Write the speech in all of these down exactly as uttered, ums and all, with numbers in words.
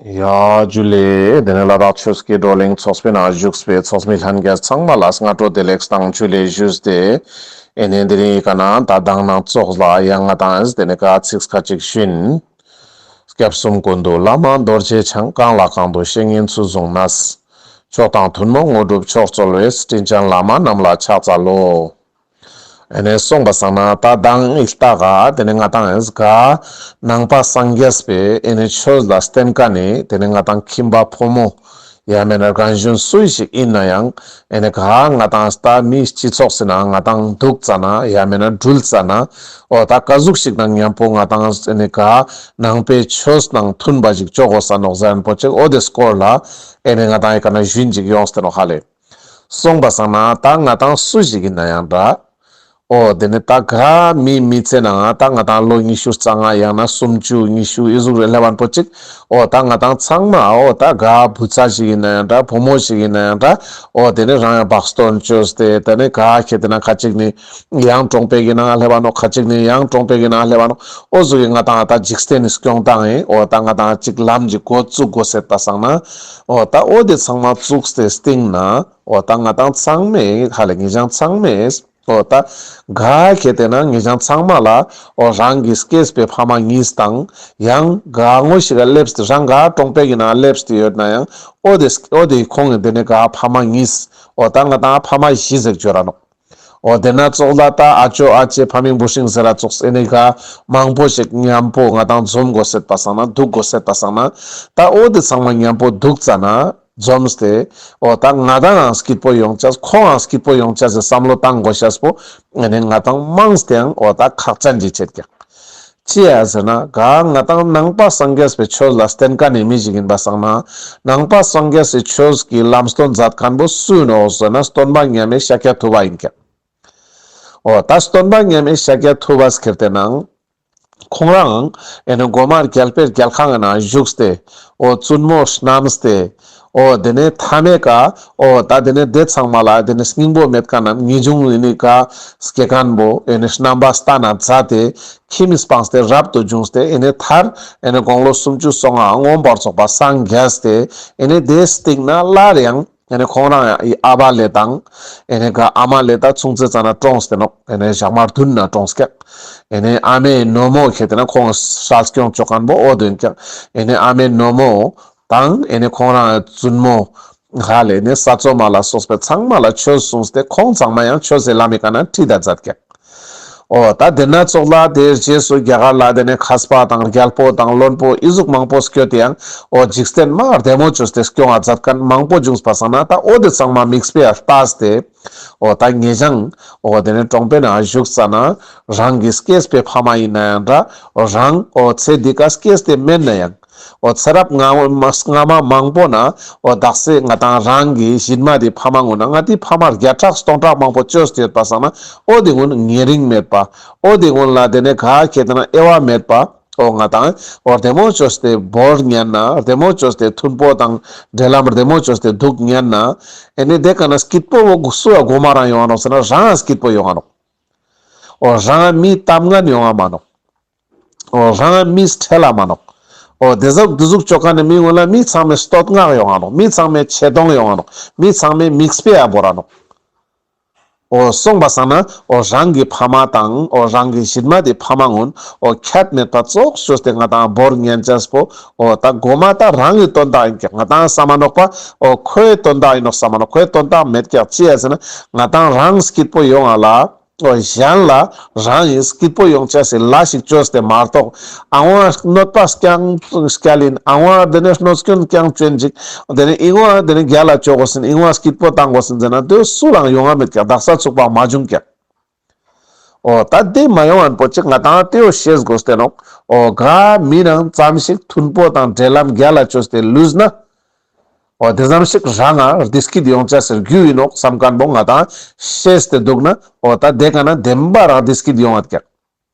ཡ་ཇུ་ལེ། དེ་ནས་ལ་དྭགས་ཆོས་ཀྱི་བགྲོ་གླེང་ཚོགས་པའི་ནང་བཞུགས་པའི་ཚོགས་མི་ལྷན་རྒྱས་ཚང་མ་ལ་སྔ་དྲོ་བདེ་ལེགས་དང་ཇུ་ལེ་ཞུས་ཏེ། ཨེ་ནས་དེ་རིང་ཡི་ཀ་ནང་ད་དང་ནང་ཙོགས་ལ་ཡང་ང་དང་དེ་ནས་ཀ་ཚིག་ཁ་ཅིག་ཞུན། སྐྱབས་གསུམ་ཀུན་འདུས་བླ་མ་རྡོ་རྗེ་འཆང་། གང་ལ་གང་འདུལ་བཤེས་གཉེན་ཚུལ་བཟུང་ནས། མཆོག་དང་ཐུན་མོང་དངོས་གྲུབ་མཆོག་སྩོལ་བའི། དྲིན་ཅན་བླ་མ་རྣམས་ལ་ཕྱག་འཚལ་ལོ། ཨེ་ནས་སོང་པ་སང་ན་ད་དང་ཨི་ལྟ་ག་དེ་ནས་ང་དང་ཨེ་ག་ནང་པ་སངས་རྒྱས་པའི་ཨེ་ནས་ཆོས་ལ་བརྟེན་ཀ་ནས་དེ་ནས་ང་དང་ཁྱིམ་པ་ཕོ་མོ་ཡང་མེད་ན་རྒན་གཞོན་སུ་ཞིག་ཡིན་ན་ཡང་ཨེ་ནས་ག་ང་དང་ད་མི་སྤྱི་ཚོགས་སི་ནང་ང་དང་འདུག་ཙ་ན་ཡང་མེད་ན་འགྲུལ་ཙ་ན་འོ་ད་ག་ཟུག་ཞིག་ནང་མཉམ་པོ་ང་དང་ཨེ་ནས་ག་ནང་པའི་ཆོས་ནང་མཐུན་པ་ཞིག་ཅོ་དགོས་ས་ནོག་ཟེར་ན་པོ་ཅིག་འོ་དེ་སྐོར་ལ་ཨེ་ནས་ང་དང་ཨི་ཀ་ནས་ཞུན་ཅིག་ཡོངས་ཏེ་ནོག་ཧ་ལེ། སོང་པ་སང་ན་ད་ང་དང་སུ་ཞིག་ཡིན་ན་ཡང་འདྲ། འོ་དེ་ནས་ད་ག་མི་མི་ཚེ་ནང་ད་ང་དང་ལོ་ཉི་ཤུ་རྩ་ལྔ་ཡང་ན་སུམ་ཅུ་ཉི་ཤུ་ཨི་ཟུག་རེ་སླེབས་པ་པོ་ཅིག་འོ་ད་ང་དང་ཚང་མ་འོ་ད་ག་བུ་ཚ་ཞིག་ཡིན་ན་ཡང་འདྲ། བུ་མོ་ཞིག་ཡིན་ན་ཡང་འདྲ། འོ་དེ་ནས་རང་ཡང་བག་སྟོན་བཅོས་ཏེ་དེ་ནས་ག་ཁེ་དེ་ན་ཁ་ཅིག་ནི་ཡང་གྲོང་པའི་གི་ནང་སླེབས་པ་ནོག་ཁ་ཅིག་ནི་ཡང་གྲོང་པའི་གི་ནང་སླེབས་པ་ནོག་འོ་ཟུག་གི་ང་དང་ད་འཇིག་རྟེན་ནི་སྐྱོང་སྟངས་ཡིན། འོ་ད་ང་དང་ཅིག་ལམ་ཅིག་འགོ་བཙུགས་དགོས་ཟེར་པ་སང་ན་འོ་ད་འོ་དེ་ཚང་མ་བཙུགས་ཏེ་སྟིང་ན་འོ་ད་ང་དང་ཚང་མས་ཧ་ལེ་ངེད་ཅག་ཚང་མས་འོ་ད་ག་ཁེ་དེ་ན་ངེད་ཅག་ཚང་མ་ལ་འོ་རང་གི་སྐྱེས་པའི་ཕ་མ་གཉིས་དང་ཡང་ག་ངོ་ཞིག་ག་སླེབས་ཏེ་རང་ག་གྲོང་པའི་གི་ནང་སླེབས་ཏེ་ཡོད་ན་ཡང་འོ་དེ་འོ་དེ་ཁོང་གི་དེ་ནས་ག་ཕ་མ་གཉིས་འོ་ད་ང་དང་ཕ་མ་བཞི་ཟེར་བརྗོད་ར་ནོག་འོ་དེ་ན་ཙོགས་ལ་ད་ཨ་ཅོ་ཨ་ཅེ་ཕ་མིང་བུ་སྲིང་ཟེར་ར་ཙོགས་ཨེ་ནས་ག་མང་པོ་ཞིག་མཉམ་པོ་ང་དང་འཛོམས་དགོས་ཟེར་པ་སང་ན་འདུག་དགོས་ཟེར་པ་སང་ན་ད་འོ་དེ་ཚང་མ་མཉམ་པོ་འདུག་ཙ་ན་འཛོམས་ཏེ་འོ་ད་ང་དང་རང་སྐྱིད་པོ་ཡོང་ཅེས་ཁོང་རང་སྐྱིད་པོ་ཡོང་ཅེས་སི་བསམ་བློ་བཏང་དགོས་ཤེས་པོ་ཨེ་ནས་ང་དང་མང་སྟེ་ཡང་འོ་ད་ཁག་ཅན་ཅིག་ཆེད་ཀྱག་ཅི་ཡ་ཟེར་ན་ག་ང་དང་ནང་པ་སངས་རྒྱས་པའི་ཆོས་ལ་བརྟེན་ཀ་ནས་མི་ཞིག་ཡིན་པ་སང་ན་ནང་པ་སངས་རྒྱས་སི་ཆོས་ཀྱི་ལམ་སྟོན་མཛད་མཁན་པོ་སུ་ཡིན་ནོག་ཟེར་ན་སྟོན་པ་མཉམ་མེད་ཤཱཀྱ་ཐུབ་པ་ཡིན་ཀྱག་འོ་ད་སྟོན་པ་མཉམ་མེད་ཤཱཀྱ་ཐུབ་པ་ཁྱེར་ཏེ་ནང་ཁོང་རང་ཨེ་ནས་གོ་མ་རྒྱལ་པོའི་རྒྱལ་ཁང་གི་ནང་བཞུགས་ཏེ་འོ་བཙུན་མོ་བསྣམས་ཏེ་འོ་དེ་ནས་མཐའ་མའི་ཀ་འོ་ད་དེ་ནས་དེ་ཚང་མ་ལ་དེ་ནས་སྙིང་པོ་མེད་མཁན་ནམ་ངེས་འབྱུང་ཡིན་ནི་ཀ་སྐྱེ་མཁན་པོ་ཨེ་ནས་རྣམ་པ་སྟན་ན་མཛད་དེ་ཁྱིམ་མི་སྤངས་ཏེ་རབ་ཏུ་བྱུང་སྟེ་ཨེ་ནས་མཐར་ཨེ་ནས་དགུང་ལོ་སུམ་ཅུ་སོ་ལྔ་མངོན་པར་རྫོགས་པ་སངས་རྒྱས་ཏེ་ཨེ་ནས་དེའི་སྟིང་ན་སླར་ཡང་ཨེ་ནས་ཁོང་རང་ཡང་ཨི་ཨ་བ་ལེ་དང་ཨེ་ནས་ག་ཨ་མ་ལེ་ད་ཆུང་ཙེ་ཙ་ན་གྲོངས་ཏེ་ནོག་ཨེ་ནས་ཞག་མ་བདུན་ན་གྲོངས་ཀྱག་ཨེ་ནས་ཨ་མའི་ནོ་མོ་ཁྱེར་ཏེ་ན་ཁོང་སྲ་སྐྱོང་ཅོ་མཁན་པོ་འོ་དོན་ཀྱག་ཨེ་ནས་ཨ་མའི་ནོ་མོ་དང་ཨེ་ནས་ཁོང་རང་བཙུན་མོ་ཧ་ལེ་ནས་ས་འཚོ་མ་ལ་སོགས་པའི་ཚང་མ་ལ་ཆོས་གསུངས་ཏེ་ཁོང་ཚང་མ་ཡང་ཆོས་སི་ལམ་མི་ཀ་ན་ཁྲིད་ད་མཛད་ཀྱག་འོ་ད་དེ་ན་ཙོགས་ལ་དེའི་རྗེས་སུ་རྒྱ་གར་ལ་དེ་ནས་མཁས་པ་དང་རྒྱལ་པོ་དང་བློན་པོ་ཨི་ཟུག་མང་པོ་སྐྱོད་དེ་ཡང་འོ་འཇིག་རྟེན་མ་བདེ་མོ་བཅོས་ཏེ་སྐྱོང་བ་མཛད་མཁན་མང་པོ་བྱུང་པ་སང་ན་ད་འོ་དེ་ཚང་མ་དམིགས་པའི་ལྟས་ཏེ་འོ་ད་ངེད་ཅག་འོ་དེ་ནས་གྲོང་པའི་ནང་བཞུགས་ཙ་ན་རང་གི་སྐྱེས་པའི་ཕ་མ་ཡིན་ན་ཡང་འདྲ་རང་འོ་ཚེ་འདི་ཀ་སྐྱེས་ཏེ་མེད་ན་ཡང་འོ་ཚེ་རབས་སྔ་མ་སྔ་མ་མང་པོ་ན་འོ་དག་ས་ང་དང་རང་གི་གཞིས་མ་དེ་ཕ་མ་ངོ་ན་ང་དེ་ཕ་མ་བརྒྱ་ཕྲག་སྟོང་ཕྲག་མང་པོ་བཅོས་ཏེ་ཡོད་པ་སང་ན་འོ་དེ་ངོ་ན་ཉེ་རིང་མེད་པ་འོ་དེ་ངོ་ལ་དེ་ནས་ག་ཁྱེར་ཏེ་ན་དབྱེ་བ་མེད་པ་འོ་ང་དང་འོ་བདེ་མོ་བཅོས་ཏེ་བོར་ཉན་ན་བདེ་མོ་བཅོས་ཏེ་མཐུན་པོ་དང་འབྲེལ་ལམ་བདེ་མོ་བཅོས་ཏེ་འདུག་ཉན་ན་ཨེ་ནས་དེ་ཀ་ན་སྐྱིད་པོ་བོ་སུ་ཡ་གོ་མ་རང་ཡོང་ང་ནོག་ཟེར་ན་རང་ཡ་སྐྱིད་པོ་ཡོང་ང་ནོག་འོ་རང་ཡ་མི་གཏམ་ངན་ཡོང་ང་མ་ནོག་འོ་རང་ཡ་མི་ཁྲེལ་ལ་མ་ནོག་འོ་དེ་ཟུག་དེ་ཟུག་ཅོ་མཁན་ནི་མི་ངོ་ལ་མི་ཚང་མས་བསྟོད་བསྔགས་ཡོང་ང་ནོག་མི་ཚང་མས་ཆེ་མཐོང་ཡོང་ང་ནོག་མི་ཚང་མས་མིག་དཔེ་ཡ་བོར་ར་ནོག་འོ་སོང་པ་སང་ན་འོ་རང་གི་ཕ་མ་དང་འོ་རང་གི་གཞིས་མ་དེ་ཕ་མ་ངོ་ན་འོ་ཁྱད་མེད་པ་ཙོགས་བཅོས་ཏེ་ང་དང་བོར་ཉན་ཅེས་པོ་འོ་ད་གོ་མ་ད་རང་གི་དོན་དག་ཡིན་ཀྱག་ང་དང་བསམ་མ་ནོག་པ་འོ་ཁོའི་དོན་དག་ཡིན་ནོག་བསམ་མ་ནོག་ཁོའི་དོན་དག་མེད་ཀྱག་ཅི་ཡ་ཟེར་ན་ང་དང་རང་སྐྱིད་པོ་ཡོང་ང་ལ། འོ་གཞན་ལ་རང་ཡིན་སྐྱིད་པོ་ཡོང་ཅེས་སི་ལས་ཤིག་བཅོས་ཏེ་མ་གཏོགས་ཨ་བོ་གནོད་པ་རྐྱང་རྐྱལ་ཡིན། ཨ་བོ་དེ་ནས་གནོད་སྐྱོན་རྐྱང་བཅོ་ཡིན་ཅིག་དེ་ནས་ཨི་བོ་དེ་ནས་རྒྱལ་ལ་བཅོ་དགོས་ཟིན། ཨི་བོ་སྐྱིད་པོ་བཏང་དགོས་ཟིན་ཟེར་ན་དེ་སུ་ལའང་ཡོང་ང་མེད་ཀྱག་དག་ས་ཚུགས་པ་མ་བྱུང་ཀྱག་འོ་ད་དེ་མ་ཡོང་ངན་པོ་ཅིག་ང་དང་དེ་བོ་ཤེས་དགོས་ཏེ་ནོག་འོ་ག་མི་ནང་ཙམ་ཞིག་མཐུན་པོ་དང་འབྲེལ་ལམ་རྒྱལ་ལ་བཅོས་ཏེ་ལུས་ན། འོ་དེ་ཙམ་ཞིག་རང་ང་བདེ་སྐྱིད་ཡོང་ཅེས་སི་རྒྱུ་ཡིན་ནོག་བསམ་མཁན་པོ་ང་དང་ཤེས་ཏེ་འདུག་ན་འོ་ད་དེ་ཀ་ན་བདེན་པ་རང་བདེ་སྐྱིད་ཡོང་ང་ཀྱག་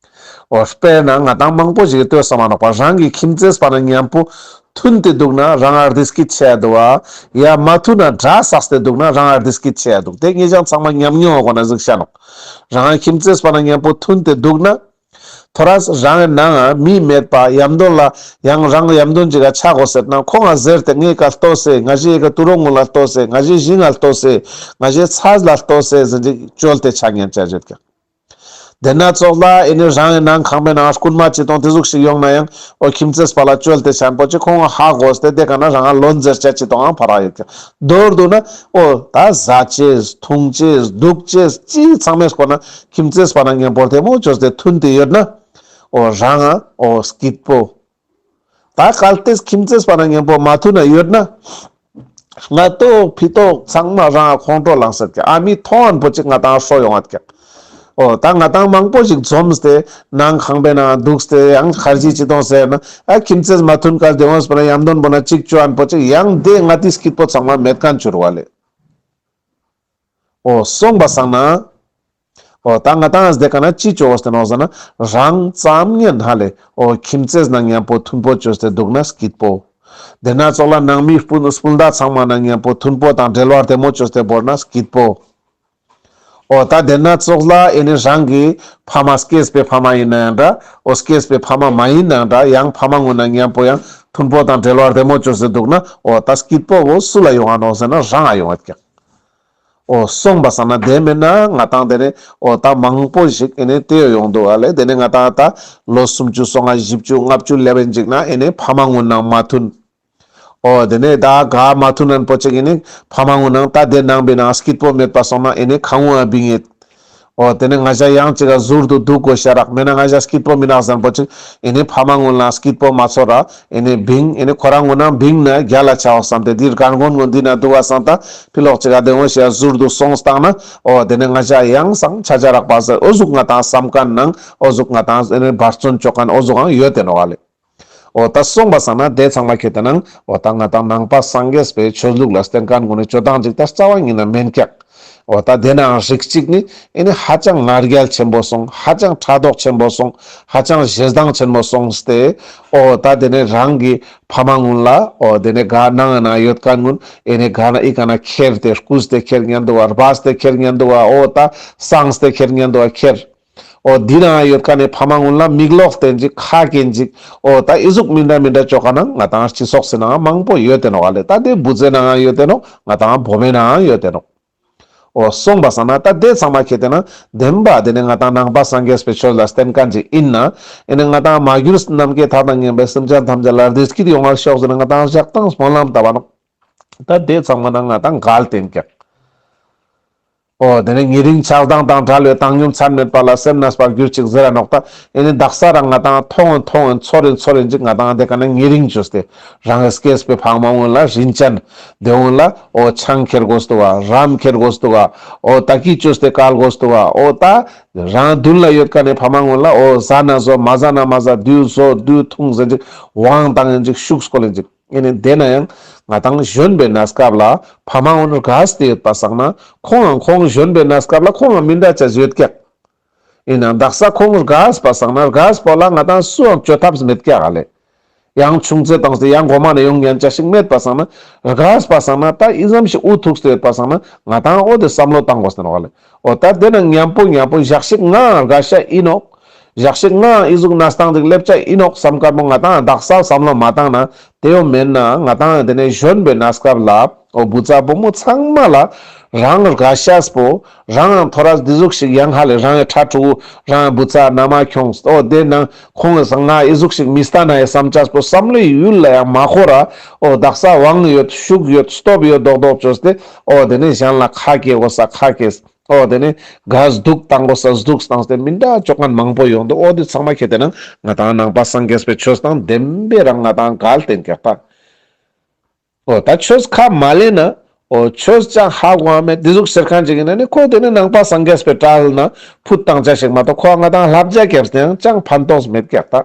འོ་དཔེར་ན་ང་དང་མང་པོ་ཞིག་གི་ལྟོས་ས་མ་ནོག་པ་རང་གི་ཁྱིམ་མཚེས་པ་ན་མཉམ་པོ་མཐུན་ཏེ་འདུག་ན་རང་ང་བདེ་སྐྱིད་ཆེ་ཡ་འདུག་བ། ཡ་མ་མཐུན་ན་དགྲ་བསགས་ཏེ་འདུག་ན་རང་ང་བདེ་སྐྱིད་ཆེ་ཡ་འདུག་དེ་ངེད་ཅག་ཚང་མ་ཉམས་མྱོང་གོ་ན་གཟིགས་ཤ་ནོག་རང་ང་ཁྱིམ་མཚེས་པ་ན་མཉམ་པོ་མཐུན་ཏེ་འདུག་ན། ཐོ་རས་རང་གི་ནང་ང་མི་མེད་པ་ཡམ་དོན་ལ་ཡང་རང་ཡམ་དོན་ཅིག་ག་ཆ་དགོས་ཟེར་ན་ཁོང་ང་ཟེར་ཏེ་ངའི་ཀ་ལྟོས་སེ། ང་ཞའི་ཀ་ཏུ་རོ་ངུ་ལ་ལྟོས་སེ། ང་ཞའི་ཞིང་ང་ལྟོས་སེ། ང་ཞའི་ཚས་ལ་ལྟོས་སེ་ཟེར་ཅིག་བཅོལ་ཏེ་ཆ་ཉན་ཆ་ཡོད་ཀྱག། དེ་ན་ཙོགས་ལ་ཨེ་ནི་རང་གི་ནང་ཁང་པའི་ནང་རྐུན་མ་ཅི་དང་དེ་ཟུག་ཞིག་ཡོང་ན་ཡང་འོ་ཁྱིམ་མཚེས་པ་ལ་བཅོལ་ཏེ་ཆ་ན་པོ་ཅིག་ཁོང་ཧ་གོ་སྟེ་དེ་ཀ་ན་རང་ལོན་ཟེར་ཆ་ཅི་དང་ཕར་ཡོད་ཀྱག། མདོར་བསྡུ་ན་འོ་ད་ཟ་ཅེས་འཐུང་ཅེས་འདུག་ཅེས་ཅི་ཚང་མའི་སྐོར་ན་ཁྱིམ་མཚེས་པ་ན་མཉམ་པོ་བདེ་མོ་བཅོས་ཏེ་མཐུན་ཏེ་ཡོད་ན་འོ་རང་ང་འོ་སྐྱིད་པོ། ད་གལ་ཏེ་ཁྱིམ་མཚེས་པ་ན་མཉམ་པོ་མ་མཐུན་ན་ཡོད་ན། སྔ་ཏོག་ཕི་ཏོག་ཚང་མ་རང་ཁོང་ཁྲོ་ལངས་སེད་ཀྱག། ཨ་མི་མཐོང་ཨན་པོ་ཅིག་ང་ཏང་ཧྲོ་ཡོང་ངད་ཀྱག། འོ་ད་ང་ཏང་མང་པོ་ཞིག་འཛོམས་ཏེ་ནང་ཁང་པའི་ནང་འདུག་སྟེ་ཡང་ཁར་ཇི་ཅི་གཏོང་ཟེར་ན་ཨ་ཁྱིམ་མཚེས་མ་མཐུན་ཀ་དེ་འོངས་པ་ན་ཡམ་དོན་པོ་ན་ཅིག་ཅོ་ཨན་པོ་ཅིག་ཡང་དེ་ང་ཏི་སྐྱིད་པོ་ཚང་མ་མེད་མཁན་ཆུར་བ་ལེ། འོ་སོང་པ་སང་ན། འོ་ད་ང་ཏང་ཨ་དེ་ཀ་ན་ཅི་ཅོ་བོ་སྟེ་ནོག་ཟེར་ན་རང་ཙམ་ཉན་ཧ་ལེ། འོ་ཁྱིམ་མཚེས་ན་མཉམ་པོ་མཐུན་པོ་ཅོས་ཏེ་འདུག་ན་སྐྱིད་པོ། དེ་ན་ཙོགས་ལ་ནང་མི་སྤུན་སྤུན་ཟླ་ཚང་མ་ན་མཉམ་པོ་མཐུན་པོ་དང་འབྲེལ་བ་བདེ་མོ་ཅོས་ཏེ་བོར་ན་སྐྱིད་པོ། འོ་ད་དེ་ན་ཙོགས་ལ་ཨེ་ནི་རང་གི་ཕ་མ་སྐྱེས་པའི་ཕ་མ་ཡིན་ན་ཡང་འདྲ། འོ་སྐྱེས་པའི་ཕ་མ་མ་ཡིན་ན་ཡང་འདྲ། ཡང་ཕ་མ་ངུན་ན་མཉམ་པོ་ཡང་མཐུན་པོ་དང་འབྲེལ་བ་བདེ་མོ་ཅོས་ཏེ་འདུག་ན་འོ་ད་སྐྱིད་པོ་བོ་སུ་ལ་ཡོང་ང་ནོག་ཟེར་ན་རང་ང་ཡོང་ངད་ཀྱག། འོ་སོང་པ་སང་ན་དེ་མེད་ན་ང་ཏང་དེ་ནི་འོ་ད་མང་པོ་ཞིག་ཨེ་ནི་དེ་ཡོང་འདུག་ཨ་ལེ། དེ་ནི་ང་ཏང་ད་ལོ་སུམ་ཅུ་སོ་ལྔ་བཞི་བཅུ་ལྔ་བཅུ་ལེབ་ཨིན་ཅིག་ན་ཨེ་ནི་ཕ་མ་ངུན་ནང་མ་མཐུན། འོ་དེ་ནི་ད་ག་མ་མཐུན་ནན་པོ་ཅིག་ཨེ་ནི་ཕ་མ་ངུན་ནང་ད་དེ་ནང་པའི་ནང་སྐྱིད་པོ་མེད་པ་སོང་ན་ཨེ་ནི་ཁ་ངུ་ཨ་བིང་ངེད། འོ་དེ་ནི་ང་ཞ་ཡང་ཅིག་ག་ཟུར་དུ་འདུག་དགོས་ཤ་རག་མེད་ན་ང་ཞ་སྐྱིད་པོ་མི་ནག་ཟེར་པོ་ཅིག་ཨེ་ནི་ཕ་མ་ངུན་ལ་སྐྱིད་པོ་མ་ཚོར་ར་ཨེ་ནི་བིང་ཨེ་ནི་ཁོ་རང་ངུན་ནང་བིང་ན་རྒྱལ་ལ་ཆའོ་བསམ་སྟེ་འདིར་གར་མགོན་ངུན་འདི་ན་འདུག་བ་སང་ད་ཕི་ལོག་ཅིག་ག་དེ་འོ་ཞེ་ཟུར་དུ་སོང་སྟངས་ན་འོ་དེ་ནི་ང་ཞ་ཡང་སང་ཆ་ཆ་རག་པ་ཟེར་འོ་ཟུག་ང་ཏང་བསམ་མཁན་ནང་འོ་ཟུག་ང་ཏང་ཨེ་ནི་འབད་བརྩོན་ཅོ་མཁན་འོ་ཟུག་ཨང་ཡོད་དེ་ནོག་ཨ་ལེ། འོ་ད་སོང་པ་སང་ན་དེ་ཚང་མ་ཁྱེད་དེ་ནང་འོ་ད་ང་ཏང་ནང་པ་སངས་རྒྱས་པའི་ཆོས་ལུགས་ལ་བརྟེན་མཁན་ངུན་ནི་ཅོ་སྟངས་ཅིག་ད་རྩ་བ་ཉིད་ན་མེན་ཀྱག། འོ་ད་དེ་ནའང་རིགས་གཅིག་ནི་ཨེ་ནི་ཧ་ཅང་ང་རྒྱལ་ཆེན་པོ་སོང་། ཧ་ཅང་ཕྲག་དོག་ཆེན་པོ་སོང་། ཧ་ཅང་ཞེ་སྡང་ཆེན་པོ་སོང་སྟེ། འོ་ད་དེ་ནི་རང་གི་ཕ་མ་ངུན་ལ་འོ་དེ་ནི་ག་ནང་ན་ཡོད་མཁན་ངུན་ཨེ་ནི་ག་ན་ཨི་ཀ་ན་ཁྱེར་ཏེ་རྐུས་ཏེ་ཁྱེར་ཉན་འདུག་བ། སྦས་ཏེ་ཁྱེར་ཉན་འདུག་བ། འོ་ད་སངས་ཏེ་ཁྱེར་ཉན་འདུག་བ་ཁྱེར། འོ་འདི་ན་ཡོད་མཁན་ནི་ཕ་མ་ངུན་ལ་མིག་ལོག་བསྟན་ཅིག་ཁ་སྐྱེན་ཅིག། འོ་ད་ཨི་ཟུག་མི་འདྲ་མི་འདྲ་ཅོ་མཁན་ནང་ང་ཏང་སྤྱི་ཚོགས་སི་ནང་མང་པོ་ཡོད་དེ་ནོག་ཨ་ལེ། ད་དེ་བུ་ཚའི་ནང་ཡོད་དེ་ནོག། ང་ཏང་བུ་མོའི་ནང་ཡོད་དེ་ནོག། འོ་སོང་པ་སང་ན་ད་དེ་ཚང་མ་ཁྱེད་དེ་ན་བདེན་པ་དེ་ནི་ང་ཏང་ནང་པ་སངས་རྒྱས་པའི་ཆོས་ལ་བརྟེན་མཁན་ཅིག་ཨིན་ན་ཨེ་ནི་ང་ཏང་མ་གྱུར་ནམ་མཁའི་མཐའ་དང་མཉམ་པའི་སེམས་ཅན་ཐམས་ཅད་ལ་བདེ་སྐྱིད་ཡོང་བར་ཤོག་ཟེར་ན་ང་ཏང་ཞག་དང་སྨོན་ལམ་བཏབ་པ་ནོག། ད་དེ་ཚང་མ་ནང་ང་ཏང་འགལ་བསྟན་ཀྱག། འོ་དེ་ནི་ཉེ་རིང་ཆགས་སྡང་དང་བྲལ་བའི་བཏང་སྙོམས་ཚད་མེད་པ་ལ་སེམས་གནས་པར་གྱུར་ཅིག་ཟེར་ར་ནོག། ད་ཨེ་ནི་དག་ས་རང་ང་ཏང་མཐོང་ངན་མཐོང་ངན་ཚོར་རིན་ཚོར་རིན་ཅིག་ང་ཏང་དེ་ཀ་ན་ཉེ་རིང་བཅོས་ཏེ་རང་གི་སྐྱེས་པའི་ཕ་མ་ངུན་ལ་རིན་ཅན་དེ་ངུན་ལ་འོ་ཆང་ཁྱེར་དགོས་འདུག་བ། རམ་ཁྱེར་དགོས་འདུག་བ། འོ་ད་གི་བཅོས་ཏེ་བཀལ་དགོས་འདུག་བ། འོ་ད་རང་མདུན་ལ་ཡོད་མཁན་ནི་ཕ་མ་ངུན་ལ་འོ་ཟ་ན་ཟོ་མ་ཟ་ན་མ་ཟ་དུས་ཟོ་དུས་འཐུང་ཟེར་ཅིག་དབང་བཏང་ཡིན་ཅིག་ཤུགས་སྐོལ་ཡིན་ཅིག། ཨེ་ནི་དེ་ན་ཡང་ང་ཏང་གཞོན་པའི་གནས་སྐབས་ལ་ཕ་མ་ངུན་རྒས་ཏེ་ཡོད་པ་སང་ན་ཁོང་ཡང་ཁོང་གཞོན་པའི་གནས་སྐབས་ལ་ཁོང་ཡང་མི་འདྲ་ཅིག་ཡོད་ཀྱག། ཨིན་ནའང་དག་ས་ཁོང་རྒས་པ་སང་ན་རྒས་པོ་ལ་ང་ཏང་སུའང་བཅོ་ཐབས་མེད་ཀྱག་ཨ་ལེ། ཡང་ཆུང་ཙེ་བཏང་སྟེ་ཡང་གོ་མ་ནས་ཡོང་ཉན་ཅ་ཞིག་མེད་པ་སང་ན་རྒས་པ་སང་ན་ད་ཨི་ཙམ་ཞིག་འུ་ཐུག་སྟེ་ཡོད་པ་སང་ན་ང་ཏང་འོ་དེ་བསམ་བློ་བཏང་དགོས་ཟེར་ནོག་ཨ་ལེ། འོ་ད་དེ་ན་མཉམ་པོ་མཉམ་པོ་ཞག་ཞིག་ང་རྒས་ཤ་ཨིན་ནོག། ཞག་ཞིག་ང་ཨི་ཟུག་གནས་སྟངས་ཅིག་སླེབས་ཆ་ཨིན་ནོག་བསམ་དཀར་པོ་ང་ཏང་དག་ས་བསམ་བློ་མ་བཏང་ན་དེ་ཡོ་མེད་ན་ང་ཏང་དེ་ནས་གཞོན་པའི་གནས་སྐབས་ལ་འོ་བུ་ཚ་བུ་མོ་ཚང་མ་ལ་རང་རྒས་ཤ་པོ་རང་ཐོ་རས་འདི་ཟུག་ཞིག་ཡང་ཧ་ལེ་རང་ཕྲུ་གུ་རང་བུ་ཚ་ན་མ་ཁྱོངས། འོ་དེ་ན་ཁོང་གི་སང་ང་ཨི་ཟུག་ཞིག་མི་ལྟ་ན་ཡ་བསམ་ཆ་པོ་བསམ་བློའི་ཡུལ་ལ་ཡང་མ་འཁོར་ར་འོ་དག་ས་དབང་ཡོད་ཤུགས་ཡོད་སྟོབས་ཡོད་རྡོག་རྡོག་བཅོས་ཏེ་འོ་དེ་ནས་གཞན་ལ་ཁ་སྐྱེ་དགོས་ས་ཁ་སྐྱེས། འོ་དེ་ནས་ག་སྡུག་བཏང་དགོས་ས་སྡུག་བཏང་སྟེ་མི་འདྲ་བཅོ་མཁན་མང་པོ་ཡོང་འདུག། འོ་དེ་ཚང་མ་ཁྱེད་དེ་ན་ང་ཏང་ནང་པ་སངས་རྒྱས་པའི་ཆོས་དང་བདེན་པའི་རང་ང་ཏང་འགལ་བསྟན་ཀྱག་ད། འོ་ད་ཆོས་ཁ་མ་ལེན་ན་འོ་ཆོས་ཅང་ཧ་གོ་མེད་དེ་ཟུག་ཟེར་མཁན་ཅིག་ཡིན་ན་ནི་ཁོ་དེ་ནི་ནང་པ་སངས་རྒྱས་པའི་གྲལ་ན་ཕུད་བཏང་ཆ་ཞིག་མ་གཏོགས་ཁོ་ང་ཏང་བསླབ་བྱ་རྒྱབ་སྟེ་ཡང་ཅང་ཕན་ཐོགས་མེད་ཀྱག་ད།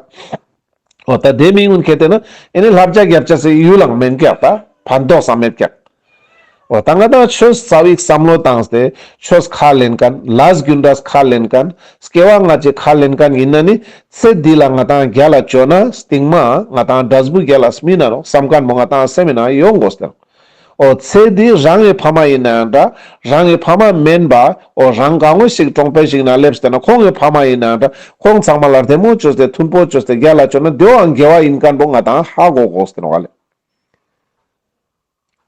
འོ་ད་དེ་མི་ངུན་ཁྱེད་དེ་ན་ཨེ་ནི་བསླབ་བྱ་རྒྱབ་ཆ་སི་ཡུལ་ལང་མེན་ཀྱག་ད་ཕན་ཐོགས་སང་མེད་ཀྱག། འོ་ད་ང་ཏང་ཆོས་རྩ་བའི་བསམ་བློ་བཏང་སྟེ་ཆོས་ཁ་ལེན་མཁན་ལས་རྒྱུ་འབྲས་ཁ་ལེན་མཁན་སྐྱེ་བ་སྔ་ཕྱི་ཁ་ལེན་མཁན་ཡིན་ན་ནི་ཚེ་འདི་ལ་ང་ཏང་རྒྱལ་ལ་བཅོ་ན་སྟིང་མ་ང་ཏང་འབྲས་བུ་རྒྱལ་ལ་སྨིན་ན་ནོག་བསམ་མཁན་མོ་ང་ཏང་སེམས་ན་ཡོང་དགོས་ཏེ། འོ་ཚེ་འདི་རང་གི་ཕ་མ་ཡིན་ནའང་འདྲ། རང་གི་ཕ་མ་མན་པ། འོ་རང་ག་ངོ་ཞིག་གྲོང་པའི་ཞིག་ན་སླེབས་ཏེ་ན་ཁོང་གི་ཕ་མ་ཡིན་ནའང་འདྲ། ཁོང་ཚང་མ་ལ་བདེ་མོ་བཅོས་ཏེ་མཐུན་པོ་བཅོས་ཏེ་རྒྱལ་ལ་བཅོ་ན་དེའང་དགེ་བ་ཡིན་མཁན་པོ་ང་དང་ཧ་གོ་དགོས་ཏེ་ནོག་ལེ།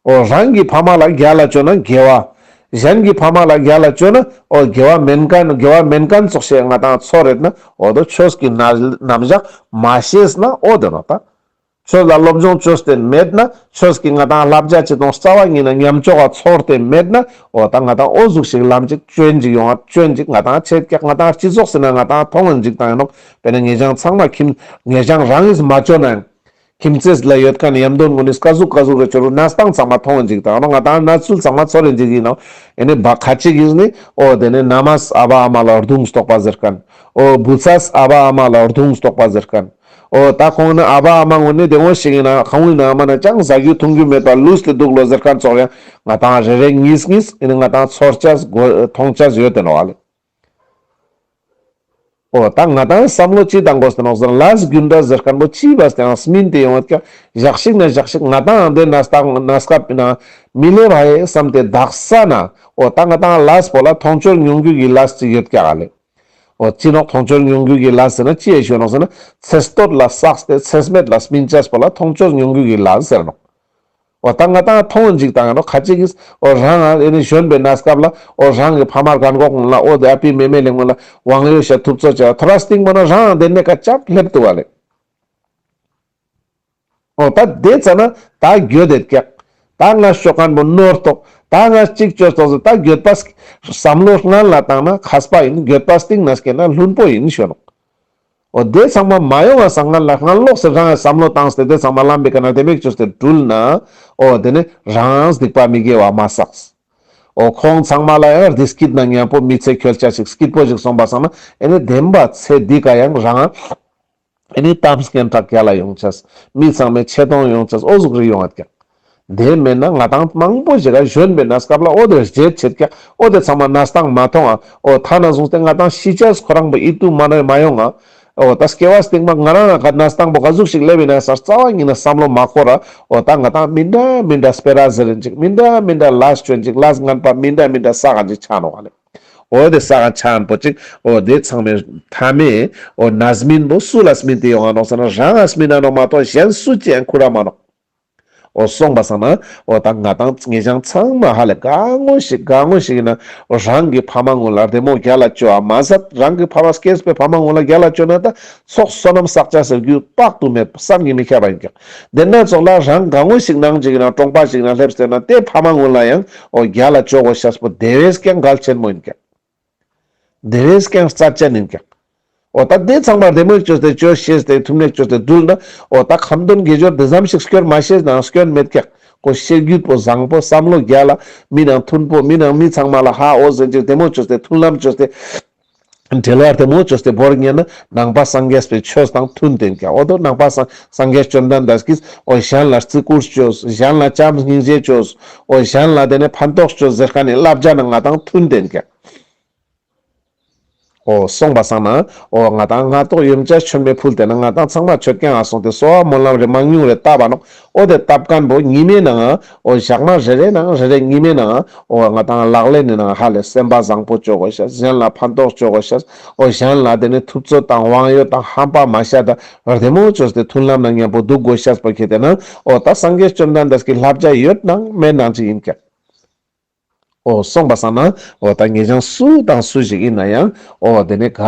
འོ་རང་གི་ཕ་མ་ལ་རྒྱལ་ལ་བཅོ་ན་དགེ་བ། གཞན་གྱི་ཕ་མ་ལ་རྒྱལ་ལ་བཅོ་ན་འོ་དགེ་བ་མན་མཁན་དགེ་བ་མན་མཁན་ཙོགས་ཤིག་ང་དང་ཚོར་རེད་ན། འོ་དོ་ཆོས་ཀྱི་རྣམ་གཞག་མ་ཤེས་ན་འོ་དེ་ནོག་ད། ཆོས་ལ་སློབ་སྦྱོང་བཅོས་ཏེ་མེད་ན། ཆོས་ཀྱི་ང་དང་བསླབ་བྱ་ཅི་དང་རྩ་བ་ཉིད་ན་ཉམས་ཆོག་ག་ཚོར་ཏེ་མེད་ན། འོ་ད་ང་དང་འོ་ཟུག་ཞིག་ལམ་ཅིག་སྐྱོན་ཅིག་ཡོང་བ་སྐྱོན་ཅིག་ང་དང་ཆེད་ཀྱག་ང་དང་སྤྱི་ཚོགས་ཟེར་ན་ང་དང་མཐོང་ངན་ཅིག་དང་ཡིན་ནོག་དཔེར་ན་ངེ་ཅང་ཚང་མ་ཁྱིམ་ངེ་ཅང་རང་གིས་མ་བཅོ་ན་ཡང་། ཁྱིམ་མཚེས་ལ་ཡོད་མཁན་ཡམ་དོན་ངོ་ནི་ཀ་ཟུག་ཀ་ཟུག་རེ་བཅོ་རུ་གནས་སྟངས་ཚང་མ་མཐོང་ངན་ཅིག་དང་ཡིན་ནོག་ང་དང་གནས་ཚུལ་ཚང་མ་ཚོར་ངན་ཅིག་ཡིན་ནོག་ཨེ་ནི་བ་ཁ་ཅིག་གིས་ནི་འོ་དེ་ནི་ན་མས་ཨ་བ་ཨ་མ་ལ་རྡུང་བཏོག་པ་ཟེར་མཁན། འོ་བུ་ཚས་ཨ་བ་ཨ་མ་ལ་རྡུང་བཏོག་པ་ཟེར་མཁན། འོ་ད་ཁོང་ནི་ཨ་བ་ཨ་མ་ངོ་ནི་དེ་ངོ་ཞིག་ཡིན་ན་ཁང་བའི་ནང་མ་ན་ཅང་ཟ་རྒྱུ་འཐུང་རྒྱུ་མེད་པ་ལུས་ཏེ་འདུག་ལོ་ཟེར་མཁན་ཙོགས་ཡང་ང་དང་རེ་རེ་གཉིས་གཉིས་ཨེ་ནི་ང་དང་ཚོར་ཅས་མཐོང་ཅས་ཡོད་དེ་ནོག་ལེ། འོ་ད་ང་དང་བསམ་བློ་ཅི་བཏང་དགོས་ཏེ་ནོག་ཟེར་ན་ལས་རྒྱུ་འབྲས་ཟེར་མཁན་པོ་ཅི་བས་ཏེ་ཡང་སྨིན་ཏེ་ཡོང་བ་ཀྱང་ཞག་ཞིག་ན་ཞག་ཞིག་ང་དང་དེ་གནས་སྟངས་གནས་སྐབས་ཡིན་ན་མི་སླེབས་ཧ་ཡེ་བསམ་སྟེ་དག་ས་ན། འོ་ད་ང་དང་ལས་པོ་ལ་མཐོང་ཆོས་མྱོང་རྒྱུ་གི་ལས་ཅིག་ཡོད་ཀྱག་ལེ། འོ་ཅི་ནོག་མཐོང་ཆོས་མྱོང་རྒྱུ་གི་ལས་ཟེར་ན་ཅི་ཡེ་ཞུ་ནོག་ཟེར་ན་ཚེ་སྟོད་ལ་བསགས་ཏེ་ཚེ་སྨད་ལ་སྨིན་ཅས་པོ་ལ་མཐོང་ཆོས་མྱོང་རྒྱུ་གི་ལས་ཟེར་ནོག་འོ་ད་ང་དང་མཐོང་ཅིག་དང་ཡང་ཁ་ཅིག་གིས་འོ་རང་ཨེ་ནི་གཞོན་པའི་གནས་སྐབས་ལ་འོ་རང་གི་ཕ་མར་རྒན་གོག་ངུན་ལ་འོ་དེ་ཨ་ཕི་མེ་མེ་ལེ་ངུན་ལ་དབང་ཡོད་ཤ་ཐུབ་ཚོད་ཅེས་ཐོ་ར་སྟིང་མ་ན་རང་དེ་ནས་ཀ་ཅབ་སླེབས་འདུག་བ་ལེ། འོ་ད་དེ་ཙ་ན་ད་འགྱོད་དེ་ཀྱག་ད་ང་ཤོག་མཁན་པོ་ནོར་ཏོག་ད་ང་གཅིག་བཅོས་ཏོག་ཟེར་ད་འགྱོད་པ་བསམ་བློ་སྔན་ལ་བཏང་ན་མཁས་པ་ཡིན། འགྱོད་པ་སྟིང་ན་སྐྱེས་ན་བླུན་པོ་ཡིན་ཞུ་ནོག་འོ་དེ་ཚང་མ་མ་ཡོང་བ་སང་སྔན་ལ་སྔན་ལོགས་སུ་རང་གི་བསམ་བློ་བཏང་སྟེ་དེ་ཚང་མ་ལམ་པའི་ཀ་ན་དེ་མིག་བཅོས་ཏེ་དྲུལ་ན། འོ་དེ་ནི་རང་སྡིག་པ་མི་དགེ་བ་མ་བསགས། འོ་ཁོང་ཚང་མ་ལ་ཡང་བདེ་སྐྱིད་ན་མཉམ་པོ་མི་ཚེ་འཁྱོལ་ཆ་ཞིག་སྐྱིད་པོ་ཞིག་སོང་བ་སང་ན་ཨེ་ནི་བདེན་པ་ཚེ་འདི་ཀ་ཡང་རང་ཨེ་ནི་གཏམ་སྙན་གྲགས་རྒྱལ་ལ་ཡོང་ཆས། མི་ཚང་མའི་ཆེ་མཐོང་ཡོང་ཆས། འོ་ཟུག་རེ་ཡོང་ཡོད་ཀྱག་དེ་མེད་ན་ང་དང་མང་པོ་ཞིག་ག་གཞོན་པའི་གནས་སྐབས་ལ་འོ་དེ་བརྗེད་ཆེད་ཀྱག་འོ་དེ་ཚང་མ་གནས་སྟངས་མ་མཐོང་ཨ། འོ་ཐ་ན་བཟུང་སྟེ་ང་དང་ཤི་ཆས་ཁོ་རང་པོ་ཨི་ཏུ་མ་ནོ་མ་ཡོང་ཨ། འོ་ད་སྐྱེ་བ་སྟིང་མ་ང་རང་ང་གནས་སྟངས་པོ་ག་ཟུག་ཞིག་སླེབས་ཡིན་ན་སང་རྩ་བ་ཉིད་ན་བསམ་བློ་མ་འཁོར་ར། འོ་ད་ང་དང་མི་འདྲ་མི་འདྲ་སྤེ་ར་ཟེར་རིན་ཅིག་མི་འདྲ་མི་འདྲ་ལས་བཅོན་ཅིག་ལས་ངན་པ་མི་འདྲ་མི་འདྲ་བསགས་ཅིག་ཆ་ནོག་ཨ་ལེ། འོ་དེ་བསགས་ཆ་ཨན་པོ་ཅིག་འོ་དེ་ཚང་མའི་མཐའ་མའི་འོ་རྣམ་སྨིན་པོ་སུ་ལ་སྨིན་ཏེ་ཡོང་ང་ནོག་ཟེར་ན་རང་ང་སྨིན་ན་ནོག་མ་གཏོགས་གཞན་སུ་ཅི་ཡང་ཁུར་ར་མ་ནོག་འོ་སོང་པ་སང་ན་འོ་ད་ང་དང་ངེ་ཅང་ཚང་མ་ཧ་ལས་ག་ངོ་ཞིག་ག་ངོ་ཞིག་ཡིན་ན་འོ་རང་གི་ཕ་མ་ངུན་ལ་བདེ་མོ་རྒྱལ་ལ་བཅོ་བ་མ་ཟད་རང་གི་ཕ་མ་སྐྱེས་པའི་ཕ་མ་ངུན་ལ་རྒྱལ་ལ་བཅོ་ན་ད་ཚོགས་བསོད་ནམས་བསགས་ཆ་ཟེར་རྒྱུ་དཔག་ཏུ་མེད་པ་བསམ་གྱིས་མི་ཁྱབ་པ་ཡིན་ཀྱག་དེ་ན་ཚོགས་ལ་རང་ག་ངོ་ཞིག་ནང་ཅིག་ཡིན་ན་གྲོང་པ་ཞིག་ན་སླེབས་ཏེ་ན་དེ་ཕ་མ་ངུན་ལ་ཡང་འོ་རྒྱལ་ལ་བཅོ་དགོས་ཤེས་པོ་དེ་བས་ཀྱང་གལ་ཆེན་མོ་ཡིན་ཀྱག་དེ་བས་ཀྱང་རྩ་ཆེན་ཡིན་ཀྱག་འོ་ད་དེ་ཚང་མ་བདེ་མོ་བཅོས་ཏེ་བཅོས་ཤེས་ཏེ་ཐུམ་ནེ་བཅོས་ཏེ་དུལ་ན་འོ་ད་ཁ་འདོན་དགེ་སྦྱོར་དེ་ཙམ་ཞིག་སྐྱོར་མ་ཤེས་ན་སྐྱོན་མེད་ཀྱག་ཁོ་ཤེས་རྒྱུད་པོ་བཟང་པོ་བསམ་བློ་རྒྱལ་ལ་མི་ནང་མཐུན་པོ་མི་ནང་མི་ཚང་མ་ལ་ཧ་འོ་ཟེར་ཅིག་བདེ་མོ་བཅོས་ཏེ་མཐུན་ལམ་བཅོས་ཏེ་འབྲེལ་བ་བདེ་མོ་བཅོས་ཏེ་བོར་ཉན་ན་ནང་པ་སངས་རྒྱས་པའི་ཆོས་དང་མཐུན་ཏེ་ཡིན་ཀྱག་འོ་དོ་ནང་པ་སངས་སངས་རྒྱས་བཅོམ་ལྡན་འདས་ཀྱིས་འོ་གཞན་ལ་བརྩི་བཀུར་བཅོས། གཞན་ལ་བྱམས་སྙིང་རྗེ་བཅོས། འོ་གཞན་ལ་དེ་ནས་ཕན་ཐོགས་བཅོས་ཟེར་མཁན་ནི་བསླབ་བྱ་ནི་ང་དང་མཐུན་ཏེ་ཡིན་ཀྱག་འོ་སོང་པ་སང་ན་འོ་ང་དང་སྔ་ཏོག་ཡོན་ཆབ་མཆོད་མེ་ཕུལ་ཏེ་ན་ང་དང་ཚང་མ་མཆོད་ཁང་ང་སོང་སྟེ་གསོལ་བ་སྨོན་ལམ་རེ་མང་ཉུང་རེ་བཏབ་པ་ནོག་འོ་དེ་བཏབ་མཁན་པོ་ཉི་མའི་ནང་ང་འོ་ཞག་མ་རེ་རེ་ནང་རེ་རེ་ཉི་མའི་ནང་ང་འོ་ང་དང་ལག་ལེན་ནི་ནང་ཧ་ལས་སེམས་པ་བཟང་པོ་བཅོ་དགོས་ཤེས། གཞན་ལ་ཕན་ཐོགས་བཅོ་དགོས་ཤེས། འོ་གཞན་ལ་དེ་ནས་ཐུབ་ཚོད་དང་དབང་ཡོད་དང་ཧམ་པ་མ་བཤད་དང་བདེ་མོ་བཅོས་ཏེ་མཐུན་ལམ་ནང་མཉམ་པོ་འདུག་དགོས་ཤེས་པོ་ཁྱེད་དེ་ན་འོ་ད་སངས་རྒྱས་བཅོམ་ལྡན་འདས་ཀྱི་བསླབ་བྱ་ཡོད་ནང་མེད་ནང་ཅིག་ཡིན་ཀྱག་འོ་སོང་པ་སང་ན་འོ་ད་ངེད་ཅག་སུ་དང་སུ་ཞིག་ཡིན་ན་ཡང་འོ་དེ་ནས་ག་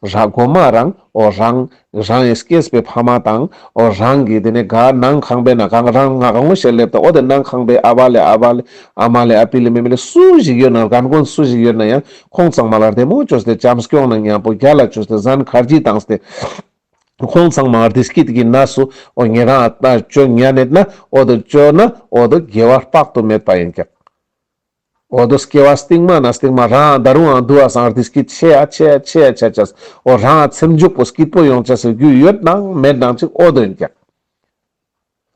ར་གོ་མ་རང་འོ་རང་རང་ཡི་སྐྱེས་པའི་ཕ་མ་དང་འོ་རང་གི་དེ་ནས་ག་ནང་ཁང་པའི་ནང་གང་རང་ང་གང་ངོ་ཞིག་སླེབས་ད་འོ་དེ་ནང་ཁང་པའི་ཨ་བ་ལེ་ཨ་བ་ལེ་ཨ་མ་ལེ་ཨ་ཕི་ལེ་མེ་མེ་ལེ་སུ་ཞིག་ཡོད་ན་རྒན་རྒོན་སུ་ཞིག་ཡོད་ན་ཡང་ཁོང་ཚང་མ་ལ་བདེ་མོ་བཅོས་ཏེ་བྱམས་སྐྱོང་ནང་མཉམ་པོ་རྒྱལ་ལ་བཅོས་ཏེ་གཟན་ཁར་ཇི་བཏང་སྟེ་ཁོང་ཚང་མ་བདེ་སྐྱིད་ཀྱི་གནས་སུ་འོ་ཉེ་རང་ཨ་ད་བཅོ་ཉན་ནེད་ན་འོ་དེ་བཅོ་ན་འོ་དེ་དགེ་བ་དཔག་ཏུ་མེད་པ་ཡིན་ཀྱག་འོ་དོ་སྐྱེ་བ་སྟིང་མ་ན་སྟིང་མ་རང་ད་རུང་ཨང་དུ་བ་སང་བདེ་སྐྱིད་ཆེ་ཡ་ཆེ་ཡ་ཆེ་ཡ་ཆ་ཆས། འོ་རང་ཚེ་མཇུག་པོ་སྐྱིད་པོ་ཡོང་ཆ་ཟེར་རྒྱུ་ཡོད་ནང་མེད་ནང་ཅིག་འོ་དོ་ཡིན་ཀྱག་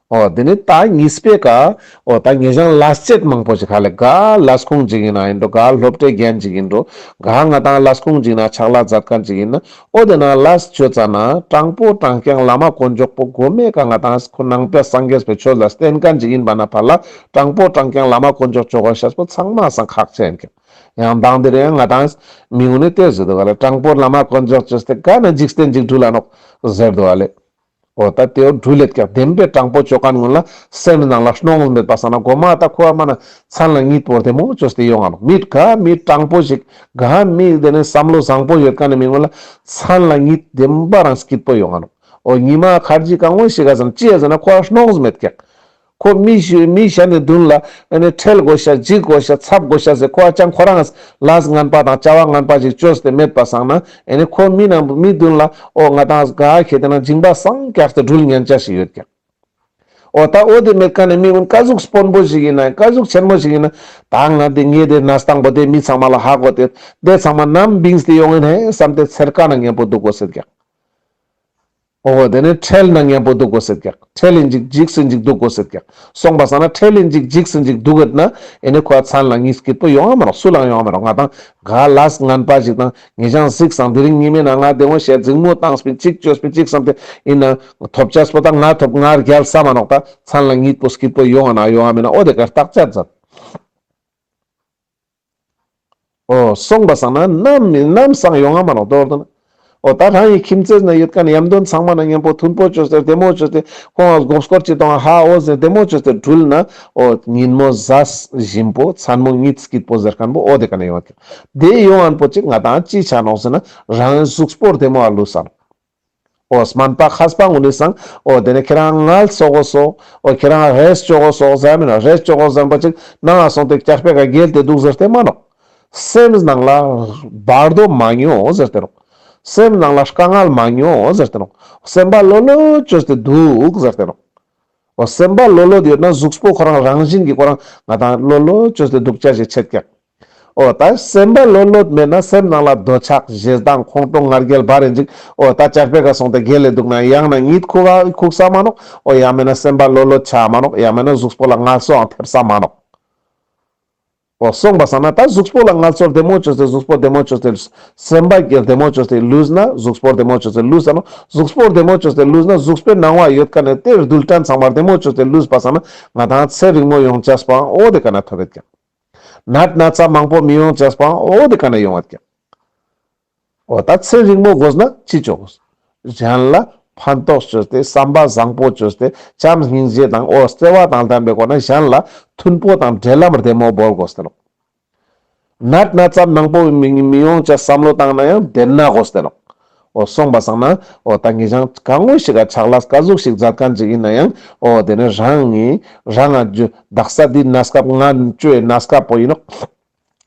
འོ་དེ་ནི་ད་གཉིས་པའི་ཀ་འོ་ད་ངེད་ཅག་ལས་བྱེད་མང་པོ་ཞིག་ཧ་ལེ་ག་ལས་ཁུངས་ཅིག་ཡིན་ན་ཡིན་འགྲོ། ག་སློབ་གྲྭའི་རྒན་ཅིག་ཡིན་འགྲོ། ག་ང་ཏང་ལས་ཁུངས་ཅིག་ན་ཕྱག་ལས་མཛད་མཁན་ཅིག་ཡིན་ན། འོ་དེ་ན་ལས་བྱེད་ཙ་ན་དྲང་པོ་དྲང་རྐྱང་བླ་མ་དཀོན་མཆོག་པོ་གོ་མའི་ཀ་ང་ཏང་ཁོ་ནང་པའི་སངས་རྒྱས་པའི་ཆོས་ལ་བརྟེན་མཁན་ཅིག་ཡིན་པ་ན་ཕར་ལ་དྲང་པོ་དྲང་རྐྱང་བླ་མ་དཀོན་མཆོག་ཆོ་ག་ཤེས་པོ་ཚང་མ་སང་ཁག་ཆེན་ཀྱང་། ཡང་དང་དེ་རེ་ཡང་ང་ཏང་མི་ངོ་ནི་ཏེ་ཟེར་འདུག་ག་ལེ། དྲང་པོ་བླ་མ་དཀོན་མཆོག་ཆོས་ཏེ་ག་ན་འཇིག་རྟེན་འཇིག་འགྲུལ་ལ་ནོག་ཟེར་འདུག་ག་ལེ། འོ་ད་དེའོ་འགྲུལ་ལེད་ཀྱག། བདེན་པའི་དྲང་པོ་ཅོ་མཁན་ངོ་ལ་སེམས་ནང་ལ་སྣང་མེད་པ་སང་ན་གོ་མ་ད་ཁོ་ཨ་མ་ན་མཚན་ལ་གཉིད་པོ་བདེ་མོ་ཅོས་ཏེ་ཡོང་ང་ནོག། མི་ག་མི་དྲང་པོ་ཞིག་ག་མི་དེ་ནས་བསམ་བློ་བཟང་པོ་ཡོད་མཁན་ནི་མི་ངོ་ལ་མཚན་ལ་གཉིད་བདེན་པ་རང་སྐྱིད་པོ་ཡོང་ང་ནོག། འོ་ཉི་མ་ཁར་ཇི་གང་བོ་ཞིག་ག་ཟེར་ན་ཅི་ཡ་ཟེར་ན་ཁོ་ཨ་སྣང་མེད་ཀྱག། ཁོ་མི་ཞིག་མི་གཞན་ནི་མདུན་ལ་ཨ་ནི་ཁྲེལ་དགོས་ཤ་འཇིགས་དགོས་ཤ་འཚབ་དགོས་ཤ་ཟེར་ཁོ་ཨ་ཅང་ཁོ་རང་ལས་ངན་པ་དང་བྱ་བ་ངན་པ་ཞིག་ཅོས་ཏེ་མེད་པ་སང་ན་ཨ་ནི་ཁོ་མི་ནང་མི་མདུན་ལ་འོ་ང་ཏང་ག་ཁེ་ཏེ་ན་སྦྱིན་པ་སངས་རྒྱས་ཏེ་འགྲུལ་ཉན་ཆ་ཞིག་ཡོད་ཀྱག། འོ་ད་འོ་དེ་མེད་མཁན་ནི་མི་ཀུན་ཀ་ཟུག་དཔོན་པོ་ཞིག་ཡིན་ན་ཀ་ཟུག་ཆེན་མོ་ཞིག་ཡིན་ན་ད་ང་དེ་ངེ་དེ་ན་སྟངས་པོ་དེ་མི་ཚང་མ་ལ་ཧ་གོ་སྟེ་དེ་ཚང་མ་ནམ་བིངས་ཏེ་ཡོང་ཡིན་ཧེ་བསམ་སྟེ་ཚེར་ཀ་ན་མཉམ་པོ་འདུག་དགོས་ཟེར་ཀྱག། འོ་དེ་ནས་ཁྲེལ་ན་མཉམ་པོ་འདུག་དགོས་ཟེར་ཀྱག། ཁྲེལ་ཡིན་ཅིག་འཇིགས་སུ་ཅིག་འདུག་དགོས་ཟེར་ཀྱག། སོང་པ་སང་ན་ཁྲེལ་ཡིན་ཅིག་འཇིགས་སུ་ཅིག་འདུག་ཡོད་ན་ཨེ་ནི་ཁོ་མཚན་ལ་གཉིད་སྐྱིད་པོ་ཡོང་ང་མ་ནོག། སུ་ལའང་ཡོང་ང་མ་ནོག། ང་ཏང་ག་ལས་ངན་པ་ཞིག་དང་ངེད་ཅག་གཟིགས་སང་དེ་རིང་ཉི་མའི་ནང་ང་བདེ་མོ་བྱས་འཛིང་མོ་བཏང་སྤིན་ཅིག་བཅོས་སྤིན་ཅིག་བསམ་སྟེ་ཡིན་ན་ཐོབ་ཆས་པོ་ད་ང་ཐོབ་ང་རྒྱལ་ས་མ་ནོག། ད་མཚན་ལ་གཉིད་པོ་སྐྱིད་པོ་ཡོང་ང་ན་ཡོང་ང་མེད་ན་འོ་དེ་ཀ་རྟག་ཅད་མཛད། འོ་སོང་པ་སང་ན་ནམ་ནམ་སང་ཡོང་ང་མ་ནོག་མདོར་བསྡུ་ན། འོ་ད་རང་གི་ཁྱིམ་མཚེས་ན་ཡོད་མཁན་ཡམ་དོན་ཚང་མ་ན་མཉམ་པོ་མཐུན་པོ་བཅོས་ཏེ་བདེ་མོ་བཅོས་ཏེ་ཁོང་ལ་མགོ་སྐོར་ཅིག་གཏོང་ཧ་འོ་ཟེར་བདེ་མོ་བཅོས་ཏེ་འགྲུལ་ན་འོ་ཉིན་མོ་གཟའ་ཞིམ་པོ་མཚན་མོ་གཉིད་སྐྱིད་པོ་ཟེར་མཁན་པོ་འོ་དེ་ཀ་ན་ཡོང་ང་། དེ་ཡོང་ངན་པོ་ཅིག་ང་ཏང་ཅི་ཆ་ནོག་ཟེར་ན་རང་གཟུགས་པོ་བདེ་མོ་ཨ་ལུས་ས་ནོག། འོ་སྨན་པ་མཁས་པ་ངོ་ནི་སང་འོ་དེ་ནས་ཁྱེད་རང་ངལ་གསོ་གོ་སོག། འོ་ཁྱེད་རང་རེས་ཅོ་གོ་སོག་ཟེར་མིན་ན་རེས་ཅོ་གོ་ཟེར་པ་ཅིག་ནང་ང་སོང་སྟེ་ཅར་པེ་ཀ་འགྱེལ་ཏེ་འདུག་ཟེར་ཏེ་མ་ནོག། སེམས་ནང་ལ་བར་དོ་མ་ཉོ་ཟེར་ཏེ་ནོག། སེམས་ནང་ལ་དཀའ་ངལ་མ་ཉོ་ཟེར་ཏེ་ནོག། སེམས་པ་ལྷོད་ལྷོད་ཅོས་ཏེ་འདུག་ཟེར་ཏེ་ནོག། འོ་སེམས་པ་ལྷོད་ལྷོད་ཡོད་ན་གཟུགས་པོ་ཁོ་རང་རང་བཞིན་གྱིས་ཁོ་རང་ང་ཏང་ལྷོད་ལྷོད་ཅོས་ཏེ་འདུག་ཅ་ཞིག་ཆད་ཀྱག། འོ་ད་སེམས་པ་ལྷོད་ལྷོད་མེད་ན་སེམས་ནང་ལ་འདོད་ཆགས་ཞེ་སྡང་ཁོང་ཁྲོ་ང་རྒྱལ་བ་རེ་འཇིགས། འོ་ད་ཅར་པེ་ཀ་སོང་སྟེ་འགྱེལ་ལེ་འདུག་ན་ཡང་ན་གཉིད་ཁུག་ཁུག་ས་མ་ནོག། འོ་ཡང་མེད་ན་སེམས་པ་ལྷོད་ལྷོད་ཆ་མ་ནོག། ཡང་མེད་ན་གཟུགས་པོ་ལ་ངལ་གསོའང་ཐེབས་ས་མ་ནོག། འོ་སོང་པ་སང་ན་ད་གཟུགས་པོ་ལ་ངལ་གསོ་བདེ་མོ་བཅོས་ཏེ་གཟུགས་པོ་བདེ་མོ་བཅོས་ཏེ་སེམས་པ་བདེ་མོ་བཅོས་ཏེ་ལུས་ན་གཟུགས་པོ་བདེ་མོ་བཅོས་ཏེ་ལུས་ས་ནོག། གཟུགས་པོ་བདེ་མོ་བཅོས་ཏེ་ལུས་ན་གཟུགས་པོའི་ནང་བ་ཡོད་མཁན་ནི་དེ་རྡུལ་ཕྲན་ཚང་མ་བདེ་མོ་བཅོས་ཏེ་ལུས་པ་སང་ན་ང་ཏང་ཚེ་རིང་མོ་ཡོང་ཅེས་པའང་འོ་དེ་ཀ་ན་ཐོབ་ཡོད་ཀྱག། ནད་ན་ཚ་མང་པོ་མི་ཡོང་ཅེས་པའང་འོ་དེ་ཀ་ན་ཡོང་བ་ཀྱག། འོ་ད་ཚེ་རིང་མོ་དགོས་ན་ཅི་ཅོ་དགོས། གཞན་ལ་ཕན་ཐོགས་བཅོས་ཏེ་བསམ་པ་བཟང་པོ་བཅོས་ཏེ་བྱམས་སྙིང་རྗེ་དང་འོ་བརྩེ་བ་དང་ལྡན་པའི་སྒོ་ནས་གཞན་ལ་མཐུན་པོ་དང་འབྲེལ་ལམ་བདེ་མོ་བོར་དགོས་ཏེ་ནོག། ནད་ན་ཚ་མང་པོ་མི་མི་ཡོང་ཅེས་བསམ་བློ་བཏང་ན་ཡང་དེ་ན་དགོས་ཏེ་ནོག། འོ་སོང་པ་སང་ན་འོ་ད་ངེད་ཅག་གང་བོ་ཞིག་ག་ཕྱག་ལས་ཀ་ཟུག་ཞིག་མཛད་མཁན་ཅིག་ཡིན་ན་ཡང་འོ་དེ་ནི་རང་ངི་རང་ང་རྒྱུ་དག་ས་འདི་གནས་སྐབས་ང་བཅོའི་གནས་སྐབས་པོ་ཡིན་ནོག།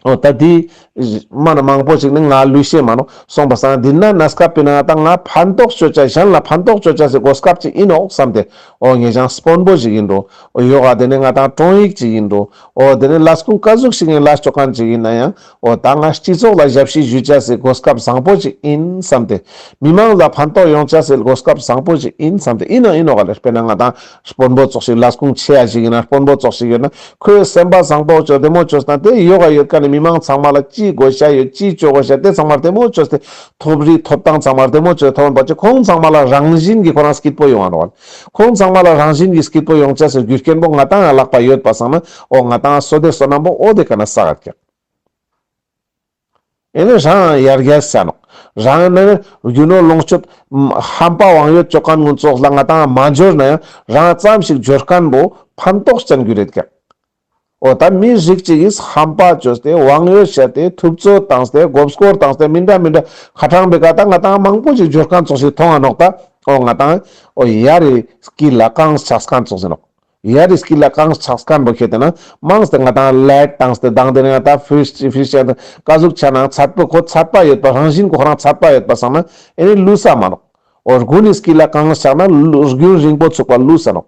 འོ་ད་འདི་མ་ན་མང་པོ་ཞིག་ནི་ང་ལུས་ཤེས་མ་ནོག། སོང་པ་སང་འདི་ན་གནས་སྐབས་པོའི་ནང་ད་ང་ཕན་ཐོགས་བཅོ་ཅེས་གཞན་ལ་ཕན་ཐོགས་བཅོ་ཅེས་སི་གོ་སྐབས་ཅིག་ཡིན་ནོག་བསམ་སྟེ་འོ་ངེད་ཅག་དཔོན་པོ་ཞིག་ཡིན་འགྲོ། འོ་ཡོ་ག་དེ་ནི་ང་ཏང་དྲུང་ཡིག་ཅིག་ཡིན་འགྲོ། འོ་དེ་ནི་ལས་ཁུངས་ཀ་ཟུག་ཞིག་ནི་ལས་བཅོ་མཁན་ཅིག་ཡིན་ན་ཡང་འོ་ད་ང་སྤྱི་ཚོགས་ལ་ཞབས་ཕྱི་ཞུ་ཅེས་སི་གོ་སྐབས་བཟང་པོ་ཅིག་ཡིན་བསམ་སྟེ་མི་མང་ལ་ཕན་ཐོགས་ཡོང་ཅེས་སི་གོ་སྐབས་བཟང་པོ་ཅིག་ཡིན་བསམ་སྟེ་ཡིན་ན་ཡིན་ནོག་ག་ལེ། དཔེར་ན་ང་ཏང་དཔོན་པོ་ཙོགས་ཤིག་ལས་ཁུངས་ཆེ་ཡ་ཞིག་ཡིན་ན་དཔོན་པོ་ཙོགས་ཤིག་ཡོད་ན་ཁོའི་སེམས་པ་བཟང་པོ་བཅོས་བདེ་མོ་བཅོས་ན་དེ་ཡོ་ག་ཡོད་མཁན་ནི་མི་མང་ཚང་མ་ལ་ཅི་དགོས་ཤ་ཡོད་ཅི་བཅོ་དགོས་ཤ་དེ་ཚང་མ་བདེ་མོ་བཅོས་ཏེ་ཐོབ་རིགས་ཐོབ་ཐང་ཚང་མ་བདེ་མོ་བཅོས་ཐོབ་པ་ཅིག་ཁོང་ཚང་མ་ལ་རང་བཞིན་གྱིས་ཁོ་རང་སྐྱིད་པོ་ཡོང་ང་ནོག་བ། ཁོང་ཚང་མ་ལ་རང་བཞིན་གྱིས་སྐྱིད་པོ་ཡོང་ཅེས་སི་རྒྱུ་རྐྱེན་པོ་ང་ཏང་ལག་པ་ཡོད་པ་སང་ན་འོ་ང་ཏང་བསོད་བདེ་བསོད་ནམས་པོ་འོ་དེ་ཀ་ན་བསགས་ཀྱག། ཨེ་ནི་རང་ཡར་རྒྱས་ཆ་ནོག། རང་ནི་རྒྱུ་ནོར་ལོངས་སྤྱོད་ཧམ་པ་དབང་ཡོད་བཅོ་མཁན་ངུན་ཙོགས་ལ་ང་ཏང་མ་འབྱོར་ན་ཡང་རང་ཙམ་ཞིག་འབྱོར་མཁན་པོ་ཕན་ཐོགས་ཅན་རྒྱུ་རེད་ཀྱག། འོ་ད་མི་རིགས་གཅིག་གིས་ཧམ་པ་བཅོས་ཏེ་དབང་ཡོད་བཤད་དེ་ཐུབ་ཚོད་བཏང་སྟེ་མགོ་སྐོར་བཏང་སྟེ་མི་འདྲ་མི་འདྲ་ཁ་ཏང་པའི་ཀ་ད་ང་ཏང་མང་པོ་ཞིག་འབྱོར་མཁན་ཙོགས་ཤིག་མཐོང་ང་ནོག་ད། འོ་ང་ཏང་འོ་ཡ་རི་སྐྱིད་ལ་གང་ཆགས་མཁན་ཙོགས་ཡིན་ནོག། ཡ་རི་སྐྱིད་ལ་གང་ཆགས་མཁན་པོ་ཁེ་ཏེ་ན་མང་སྟེ་ང་ཏང་ལེད་བཏང་སྟེ་དང་དེ་ནས་ང་ཏང་ཕིས་ཕིས་ཀ་ཟུག་ཆ་ན་ཚད་པོ་ཁོ་ཚད་པ་ཡོད་པ་རང་བཞིན་ཁོ་རང་ཚད་པ་ཡོད་པ་སང་ན་ཨེ་ནི་ལུས་ས་མ་ནོག། འོ་རྒྱུན་ནི་སྐྱིད་ལ་གང་ཆགས་ན་རྒྱུན་རིང་པོ་ཚུགས་པ་ལུས་ས་ནོག།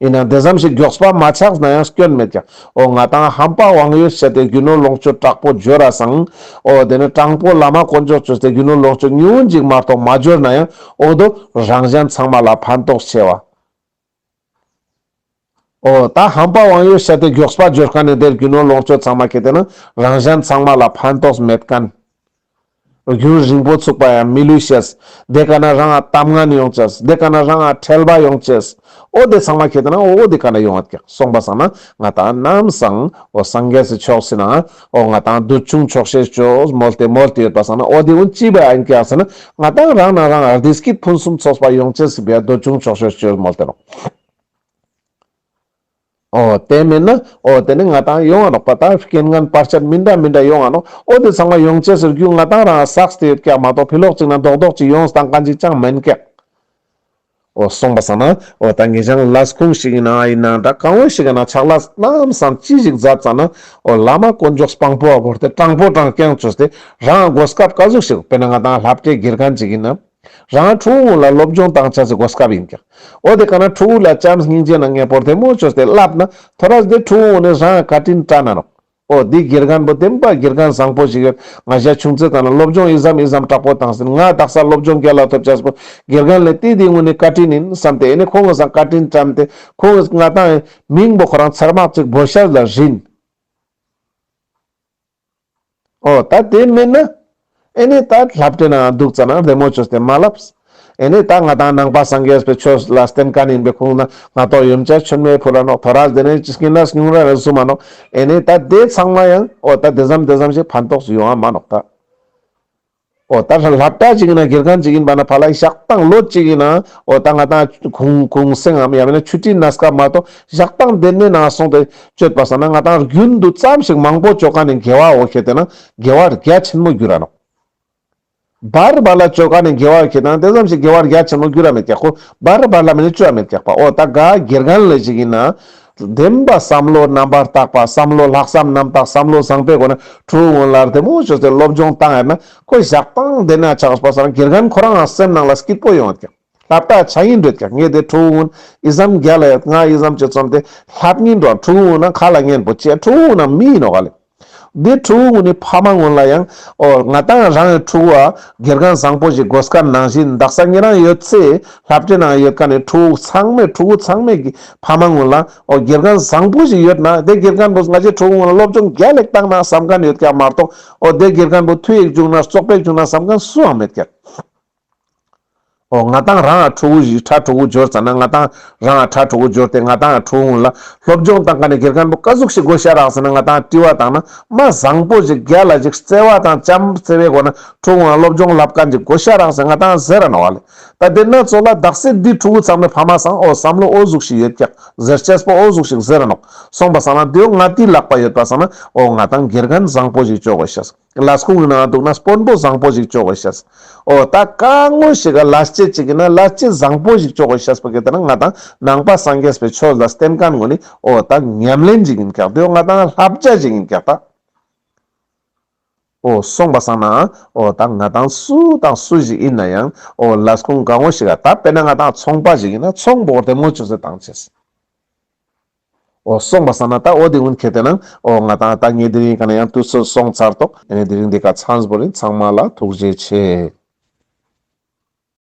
ཡིན་ན་དེ་ཙམ་ཞིག་མགྱོགས་པ་མ་ཆགས་ན་ཡང་སྐྱོན་མེད་ཀྱག། འོ་ང་ཏང་ཧམ་པ་དབང་ཡོད་བཤད་དེ་རྒྱུ་ནོར་ལོངས་སྤྱོད་དྲག་པོ་འབྱོར་ར་སང་འོ་དེ་ནི་དྲང་པོ་བླ་མ་དཀོན་མཆོག་བཅོས་ཏེ་རྒྱུ་ནོར་ལོངས་སྤྱོད་ཉུང་ངུན་ཅིག་མ་གཏོགས་མ་འབྱོར་ན་ཡང་འོ་དོ་རང་གཞན་ཚང་མ་ལ་ཕན་ཐོགས་ཆེ་བ། འོ་ད་ཧམ་པ་དབང་ཡོད་བཤད་དེ་མགྱོགས་པ་འབྱོར་མཁན་ནི་དེར་རྒྱུ་ནོར་ལོངས་སྤྱོད་ཚང་མ་ཁེ་ཏེ་ན་རང་གཞན་ཚང་མ་ལ་ཕན་ཐོགས་མེད་མཁན། རྒྱུན་རིང་པོ་ཚུགས་པ་ཡང་མི་ལུས་ཤེས། དེ་ཀ་ན་རང་ང་གཏམ་ངན་ཡོང་ཅེས། དེ་ཀ་ན་རང་ང་ཁྲེལ་བ་ཡོང་ཅེས། འོ་དེ་ཚང་མ་ཁེ་ཏེ་ན་འོ་དེ་ཀ་ན་ཡོང་བ་ཀྱག། སོང་པ་སང་ན་ང་ཏང་ནམ་སང་འོ་སངས་རྒྱས་སི་ཕྱོགས་སི་ན་འོ་ང་ཏང་འདོད་ཆུང་ཆོག་ཤེས་ཅོས་མོལ་ཏེ་མོལ་ཏེ་ཡོད་པ་སང་ན་འོ་དེ་འུན་ཅི་བ་ཨིན་ཀྱག་ཟེར་ན་ང་ཏང་རང་ན་རང་བདེ་སྐྱིད་ཕུན་སུམ་ཚོགས་པ་ཡོང་ཅེས་སི་བའི་འདོད་ཆུང་ཆོག་ཤེས་ཅོས་མོལ་ཏེ་ནོག། འོ་དེ་མེན་ན་འོ་དེ་ནི་ང་ཏང་ཡོང་ང་ནོག་པ། ད་རྐྱེན་ངན་བར་ཆད་མི་འདྲ་མི་འདྲ་ཡོང་ང་ནོག། འོ་དེ་ཚང་མ་ཡོང་ཅེས་སི་རྒྱུ་ང་ཏང་རང་བསགས་ཏེ་ཡོད་ཀྱག་མ་གཏོགས་ཕི་ལོགས་ཅིག་ན་རྡོག་རྡོག་ཅིག་ཡོང་སྟངས་གང་ཅིག་ཅང་མེན་ཀྱག། འོ་སོང་པ་སང་ན་འོ་ད་ངེད་ཅག་ལས་ཁུངས་ཤིག་ཡིན་ན་ཡིན་ན་འདྲ་གང་བོ་ཞིག་ཡིན་ན་ཕྱག་ལས་ནམ་སང་ཅི་ཞིག་མཛད་ཙ་ན་འོ་བླ་མ་དཀོན་མཆོག་དཔང་པོ་བ་བོར་ཏེ་དྲང་པོ་དྲང་རྐྱང་བཅོས་ཏེ་རང་གོ་སྐབས་ག་ཟུག་ཞིག་དཔེར་ན་ང་ཏང་སློབ་གྲྭའི་དགེ་རྒན་ཅིག་ཡིན་ན། རང་ཕྲུ་གུ་ལ་སློབ་སྦྱོང་བཏང་ཆ་སི་གོ་སྐབས་ཡིན་ཀྱག། འོ་དེ་ཀ་ན་ཕྲུ་གུ་ལ་བྱམས་སྙིང་རྗེ་ན་ངེས་པོར་དེ་མོ་བཅོས་ཏེ་བསླབ་ན་ཐོ་རས་དེ་ཕྲུ་གུ་ནི་རང་བཀའ་དྲིན་དྲན་ན་ནོག། འོ་དེ་དགེ་རྒན་པོ་བདེན་པ་དགེ་རྒན་བཟང་པོ་ཞིག་ཡོད། ང་ཞ་ཆུང་ཚེ་ཙ་ན་སློབ་སྦྱོང་ཨི་ཙམ་ཨི་ཙམ་དྲག་པོ་བཏང་ཟིན། ང་དག་ས་སློབ་སྦྱོང་རྒྱལ་ལ་ཐོབ་ཆ་སི་པོ་དགེ་རྒན་ལ་དེ་དེ་ངུ་ནི་བཀའ་དྲིན་ཡིན་བསམ་སྟེ་ཨེ་ནི་ཁོང་གི་སང་བཀའ་དྲིན་དྲན་ཏེ་ཁོང་གི་ང་ཏང་མིང་པོ་ཁོ་རང་ཚེར་མག་ཅིག་བོ་ཤ་ལ་རིན། འོ་ད་དེ་མེན་ན། ཨེ་ནི་ད་སློབ་གྲྭའི་ནང་འདུག་ཙ་ན་བདེ་མོ་བཅོས་ཏེ་མ་ལབས། ཨེ་ནི་ད་ང་ཏང་ནང་པ་སངས་རྒྱས་པའི་ཆོས་ལ་བརྟེན་མཁན་ཡིན་པའི་ཁོང་ན་ང་ཏོ་ཡོན་ཆབ་མཆོད་མེ་ཕུལ་ར་ནོག། ཐོ་རས་དེ་ནས་སྙིང་ན་སྙུང་ར་རེ་བཟུང་མ་ནོག། ཨེ་ནི་ད་དེ་ཚང་མ་ཡང་འོ་ད་དེ་ཙམ་དེ་ཙམ་ཞིག་ཕན་ཐོགས་ཡོང་ང་མ་ནོག་ད། འོ་ད་སློབ་གྲྭ་ཅིག་ཡིན་ན་དགེ་རྒན་ཅིག་ཡིན་པ་ན་ཕ་ལ་ཞག་དང་ལོ་ཅིག་ཡིན་ན་འོ་ད་ང་ཏང་གུང་གུང་སེང་ངམ་ཡང་མིན་ན་ཆུ་ཊི་གནས་སྐབས་མ་གཏོགས་ཞག་དང་དེ་ནས་ནང་སོང་སྟེ་བཅོས་པ་སང་ན་ང་ཏང་རྒྱུན་དུ་ཙམ་ཞིག་མང་པོ་བཅོ་མཁན་ནི་དགེ་བ་འོ་ཁེ་ཏེ་ན་དགེ་བ་རྒྱ་ཆེན་མོ་འགྱུར་ར་ནོག། བར་བར་ལ་བཅོ་མཁན་ནི་དགེ་བ་འོ་ཁེ་ཏེ་ན་དེ་ཙམ་ཞིག་དགེ་བ་རྒྱ་ཆེན་མོ་འགྱུར་ར་མེད་ཀྱག། ཁོ་བར་བར་ལ་མིན་ན་བཅོ་ཡ་མེད་ཀྱག་པ། འོ་ད་ག་དགེ་རྒན་ལ་ཞིག་ཡིན་ན། བདེན་པ་བསམ་བློ་རྣམ་པར་དག་པ་བསམ་བློ་ལྷག་བསམ་རྣམ་དག་བསམ་བློ་བཟང་པོའི་སྒོ་ནས་ཕྲུ་གུ་ལ་བདེ་མོ་བཅོས་ཏེ་སློབ་སྦྱོང་བཏང་ཡོད་ན་ཁོ་ཞག་དང་དེ་ན་ཆགས་པ་སང་དགེ་རྒན་ཁོ་རང་ང་སེམས་ནང་ལ་སྐྱིད་པོ་ཡོང་ཡོད་ཀྱག། སློབ་གྲྭ་ཆ་ཡིན་འགྲོ་ཡོད་ཀྱག། ངས་དེ་ཕྲུ་གུ་ཨི་ཙམ་རྒྱལ་ལ་ཡོད། ང་ཨི་ཙམ་ཅིག་བརྩམས་ཏེ་སློབ་ཉིན་འགྲོ་ཕྲུ་གུ་ན་ཁ་ལ་ཉན་པོ་ཅེ་ཕྲུ་གུ་ན་མི་ཡིན་ནོག་ག་ལེ། དེ་ཕྲུ་གུ་ནི་ཕ་མ་ངོ་ལ་ཡང་འོ་ང་ཏང་རང་གི་ཕྲུ་གུ་ཨ་དགེ་རྒན་བཟང་པོ་ཞིག་དགོས་མཁན་ནང་བཞིན་དག་ས་ཉེ་རང་ཡོད་ཚེ་སློབ་གྲྭའི་ནང་ཡོད་མཁན་ནི་ཕྲུ་གུ་ཚང་མས་ཕྲུ་གུ་ཚང་མས་ཀྱི་ཕ་མ་ངོ་ལ་འོ་དགེ་རྒན་བཟང་པོ་ཞིག་ཡོད་ན་དེ་དགེ་རྒན་པོ་ང་ཅི་ཕྲུ་གུ་ངོ་ལ་སློབ་སྦྱོང་རྒྱལ་ལེགས་བཏང་ན་བསམ་མཁན་ཡོད་ཀྱག་མ་གཏོགས་འོ་དེ་དགེ་རྒན་པོ་མཐུ་ཡིག་བྱུང་ན་བཙོག་པ་ཞིག་བྱུང་ན་བསམ་མཁན་སུའང་མེད་ཀྱག། འོ་ང་ཏང་རང་ཕྲུ་གུ་ཞིག་ཕྲུ་གུ་འབྱོར་ཙ་ན་ང་ཏང་རང་ཕྲུ་གུ་འབྱོར་ཏེ་ང་ཏང་ཕྲུ་གུ་ལ་སློབ་སྦྱོང་བཏང་མཁན་ནི་དགེ་རྒན་པོ་ག་ཟུག་ཞིག་དགོས་ཤ་རག་ཟེར་ན་ང་ཏང་དྲི་བ་བཏང་ན་མ་བཟང་པོ་ཞིག་རྒྱལ་ལ་ཞིག་བརྩེ་བ་དང་བྱམས་བརྩེ་བའི་སྒོ་ནས་ཕྲུ་གུ་ལ་སློབ་སྦྱོང་བསླབ་མཁན་ཞིག་དགོས་ཤ་རག་ཟེར་ང་ཏང་ཟེར་ར་ནོག་ལེ། ད་དེ་ན་ཚོ་ལ་དག་ས་འདི་ཕྲུ་གུ་ཚང་མའི་ཕ་མ་སང་འོ་བསམ་བློ་འོ་ཟུག་ཞིག་ཡོད་ཀྱག་ཟེར་ཅེས་པོ་འོ་ཟུག་ཞིག་ཟེར་ར་ནོག། སོང་པ་སང་ན་དེའོ་ང་ཏི་ལག་པ་ཡོད་པ་སང་ན་འོ་ང་ཏང་དགེ་རྒན་བཟང་པོ་ཞིག་བཅོ་དགོས་ཤ། ལས་ཁུངས་ནང་འདུག་ན་དཔོན་པོ་བཟང་པོ་ཞིག་བཅོ་དགོས་ཤེས། འོ་ད་ག་ངོ་ཞིག་ག་ལས་བྱེད་ཅིག་ཡིན་ན་ལས་བྱེད་བཟང་པོ་ཞིག་བཅོ་དགོས་ཤེས་པ་གི་དེ་ན་ང་ཏང་ནང་པ་སངས་རྒྱས་པའི་ཆོས་ལ་བརྟེན་མཁན་ངོ་ནི་འོ་ད་ཉམས་ལེན་ཞིག་ཡིན་ཀྱག་དེ་འོ་ང་ཏང་བསླབ་བྱ་ཞིག་ཡིན་ཀྱག་ད། འོ་སོང་པ་སང་ན་འོ་ད་ང་ཏང་སུ་དང་སུ་ཞིག་ཡིན་ན་ཡང་འོ་ལས་ཁུངས་ག་ངོ་ཞིག་ག་ད་དཔེར་ན་ང་ཏང་ཚོང་པ་ཞིག་ཡིན་ན་ཚོང་པོ་བདེ་མོ་བཅོས་ཏེ་བཏང་ཅེས། འོ་སོང་པ་སང་ན་ད་འོ་དེ་ཀུན་ཁེ་ཏེ་ན་འོ་ང་ཏང་ད་ངས་དེ་རིང་ག་ན་ཡང་དུས་ཚོད་སོང་ཚར་ཏོག། ཨེ་ནི་དེ་རིང་འདི་ཀ་ཚང་པོ་རིན། ཚང་མ་ལ་ཐུགས་རྗེ་ཆེ།